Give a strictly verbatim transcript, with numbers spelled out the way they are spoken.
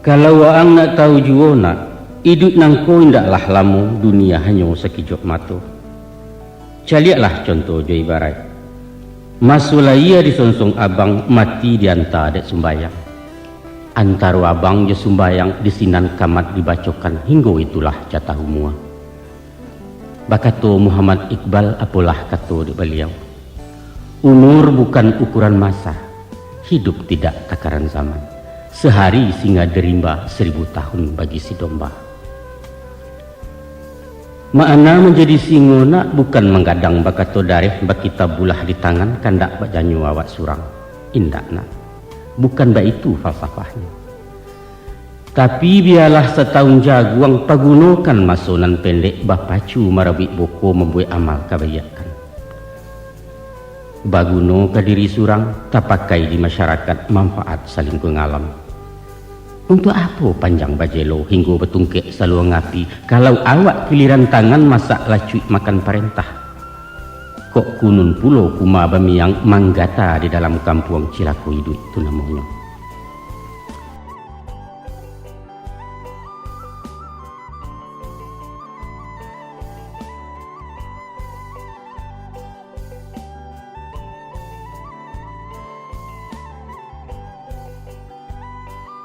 Kalau waang nak tahu juo nak, iduik nangko indaklah lamo, dunia hanyo sakijok mato. Caliaklah contoh jo ibaraik. Maso lahia disonsong abang, mati dianta dek sumbayang. Antaro abang jo sumbayang di sinan kamat dibacokan, hinggo itulah jatah umua. Bakato Muhammad Iqbal, apolah kato dek baliau, "Umur bukan ukuran masa, hidup tidak takaran zaman. Sehari singa di rimba, seribu tahun bagi si domba." Makna manjadi singo nak bukan manggadang bakato dareh, bakitabullah di tangan, kandak bak janyo awak surang. Indak nak. Bukan baitu falsafahnyo. Tapi bialah satahun jaguang, pagunokan maso nan pendek, bapacu marabuik boko, mambuek amal kabaiakkan. Baguno ka diri surang, tapakai di masyarakat, manfaat salingkuang alam. Untuak apo panjang bajelo hinggo batungkek saluang api, kalau awak kiliran tangan masak lacuik makan parentah? Kok kunun pulo kuma bamiang, manggata di dalam kampuang, cilako iduik tu namonyo.